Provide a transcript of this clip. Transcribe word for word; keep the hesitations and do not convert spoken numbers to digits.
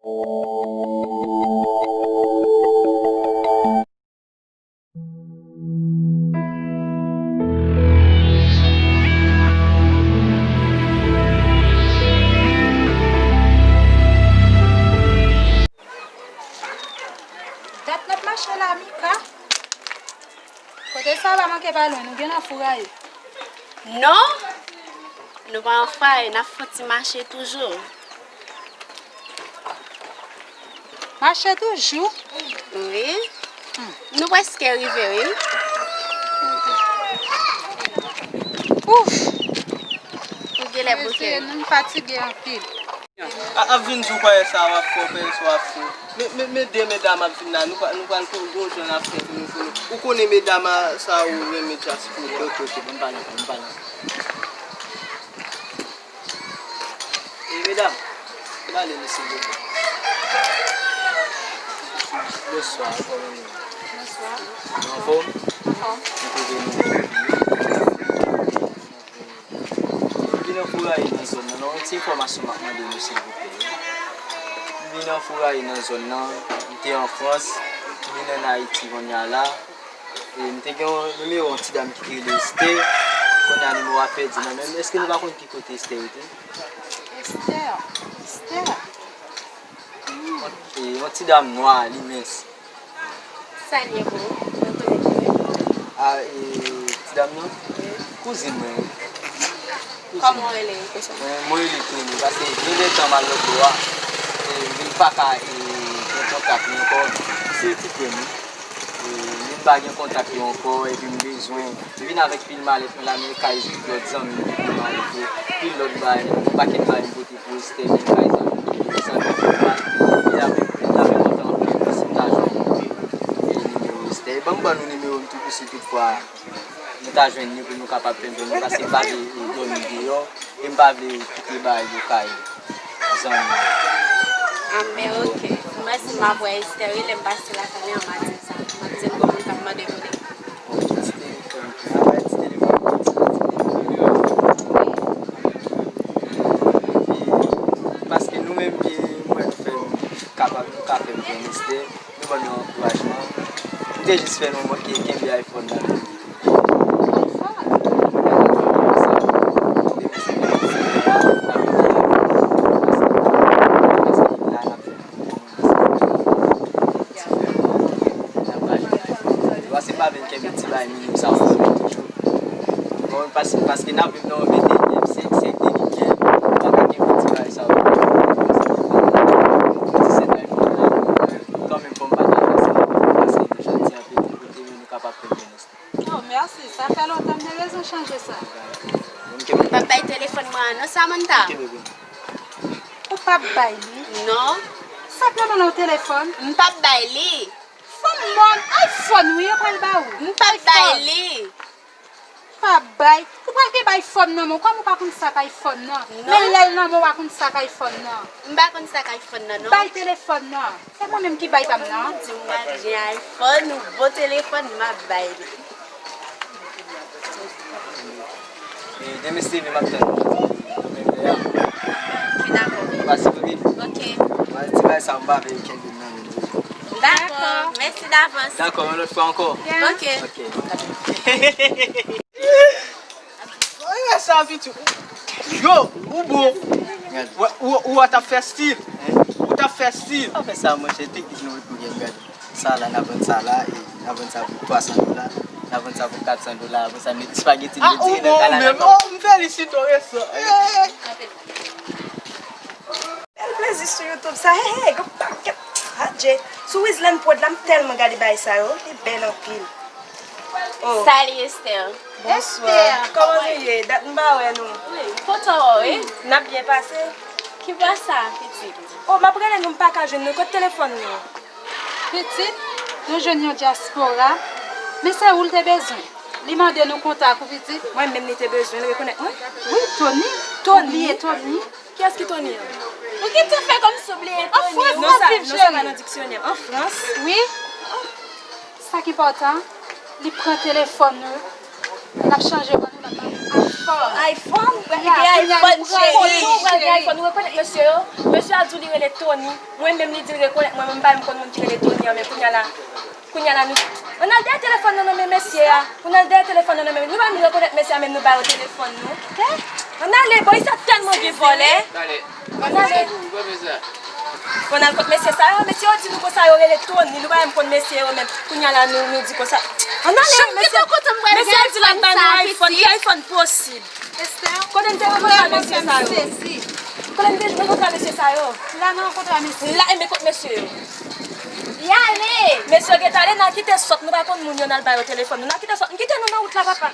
Dat n ap mache la, Mika. Kote sa va manke pa lwen, nou gen nan fouraye. Non, nou pa nan fouraye, n ap fè yon ti mache toujou. Mache toujou? Wi. Hmm. Nou prèske rive, wi. Ouf! Ou genlè bouke. Mesye, nou fatige anpil. A, ap vin di w kwayè sa w ap fè, w kwayè sa w ap fè. Men, men, men de medam ap vin la, nou pa, nou pral gon jan n ap fè pou nou, pou nou. Ou konnen medam a, sa yo renmen dyaspora. Ok, ok, ok, bon, m pa nan, m pa nan. E medam, pale nou silvouplè. Bonswa, kòman nou ye? Bonswa. Nou anfòm? Anfòm. Nou twouve nou byen. M vin anfouraye nan zòn nan, non, yon ti enfòmasyon m ap mande nou, silvouplè. M vin anfouraye nan zòn nan, m te an Frans, m vin ann Ayiti kounye a la. E m te gen yon nimewo yon ti dam ki te rele Esther. Kounye a nimewo a pèdi nan men m. Èske nou pa konn ki kote Esther rete? Esther? Esther? Hmm. E yon ti dam nwa, li mens. Sa l ye pou ou? Mwen konnen ki li. A, e, ti dam nan? Wi. Kouzin mwen, wi. Kouzin. Kòman w rele? Mwen, mwen rele Tony, paske gen de tan m al lòt bò a, e, m vin pa ka, e, gen kontak li ankò. Se ti frè m, wi. E, vin pa gen kontak yo ankò, epi m bezwen, m vin avèk pil malèt mwen la, men kay lòt zanmi m, pil malèt yo, pil lòt bagay, yon pakèt bagay m pote pou Esther, men kay zanmi m, zanmi m, li ap, li ap enpòtan anpil si m ta jwenn, e, nimewo Esther. E ban m ban nou nimewo m tou pou si toutfwa nou ta jwenn li pou nou kapab fè l jwenn li, paske m pa vle, e, dòmi deyò, e m pa vle kite bagay yo kay zanmi m. A, men oke. Mwen si m ap wè Esther wi, lè m pase lakay li an maten sa. M ap di l gon moun k ap mande pou li. Bon, ti telefòn, a, bay ti telefòn, ti telefòn. Epi, paske nou menm, e, mwen, nou fè, nou kapab, nou ka fè m jwenn Esther. Nou ban nou ankourajman. M te jis fè nou ke-, kenbe iPhone nan. Paske pa vin kenbe ti bagay minim sa yo toujou. Bon, pas-, paske n ap viv nan yon venteyinyèm syèk, syèk de limyè, nou pa ka kenbe ti bagay sa yo. Ti sèt iPhone la, kanmenm fò m pataje sa, paske nou chak ti anpil ti kote, men nou kapab fè byen. Oh, mèsi. Sa fè lontan m te bezwen chanje sa. M p ap bay telefòn mwen an non, Samantha. Ou p ap bay li? Non. Sa k nan men w telefòn? M p ap bay li. Fanm mòn, iPhone wi, yo pral ba ou. M p ap bay li. Pa bay. Ou pral gen bay iPhone nan men w. Kòman ou pa konn sa k iPhone nan? Non. Men lè l nan men w, w pa konn sa k iPhone nan. M pa konn sa k iPhone nan, non. Bay telefòn nan. Se mwen menm ki bay pa m nan. Ou di m w ap gen iPhone, ou bon telefòn, m ap bay li. E, demen si Dye vle, m ap tann ou. Demen vle a. Ok, dakò. Pase, ok? Ok. Mwen ti bay sa, m pa vle kenbe nan men nou. Dakò. Mèsi davans. Dakò, yon lòt fwa ankò. Ok. Ok. Ay, sa pitit. Yo, ou bon. Ou, ou, ou t ap fè stil. Ou t ap fè stil. Pa fè sa, monchè, teknik nou pou gen gade. Sa la, n ap vann sa la, e n ap vann sa pou twa san dola, n ap vann sa pou kat san dola, apre sa, met espageti, ah, ou bon ou menm. Oh, m felisite w, resan. Bèl plezi sou YouTube sa. Hey, hey, gon pakèt. Adje. Sou Wizland Prod la, m tèlman gade bagay sa yo. Li bèl anpil. Oh. Salut, Esther. Bonswa. Esther. Kòman nou ye? Dat m pa wè nou. Wi, m kontan wè w, wi. N ap byen pase? Ki bò sa, pitit? Oh, m ap rele nou, m pa ka jwenn nou. Kot telefòn nou? Pitit, nou jwenn yon dyaspora, men se ou l te bezwen. Li mande nou kontak ou, pitit. Mwen menm li te bezwen, l rekonèt mwen? Wi, Tony. Tony? Ou bliye Tony? Kiyès ki Tony an? Ou gentan fè kòmsi w bliye Tony. An Frans l ap viv, cheri. Non, sa, non, sa pa nan diksyonè m. An Frans? Wi. Sa k enpòtan, li pran telefòn nou, l ap chanje ban nou, l ap ba nou iPhone. iPhone? Li gen iPhone, cheri. Kote w pral gen iPhone? Ou rekonèt mesye yo? Mesye a di w li rele Tony. Mwen menm, li di l rekonèt mwen, mwen m pa menm konn moun ki rele Tony an, men kounye a la, kounye a la, nou, ann al dèyè telefòn nan nan men mesye a. Ann al dèyè telefòn nan nan men, nou pa menm rekonèt mesye a, menm nou ba yo telefòn nou. Ann ale, bò, isit tèlman gen vòlè. Ann ale. Fò n al kot mesye sa yo, mesye yo di nou konsa yo rele Tony, nou pa menm konn mesye yo menm. Kounye a la, nou, nou di konsa. Ann ale, mesye, mesye a di l ap ba nou iPhone, ki iPhone posib? Kote n te rankontre mesye sa yo? Kote n te rankontre mesye sa yo? La, nou rankontre mesye. La, e men kot mesye yo? Y ale! Mesye yo gentan ale, n al kite sòt, nou pa konn moun yo, n al ba yo telefòn nou. N al kite sòt, n kite nou nan wout la, papa.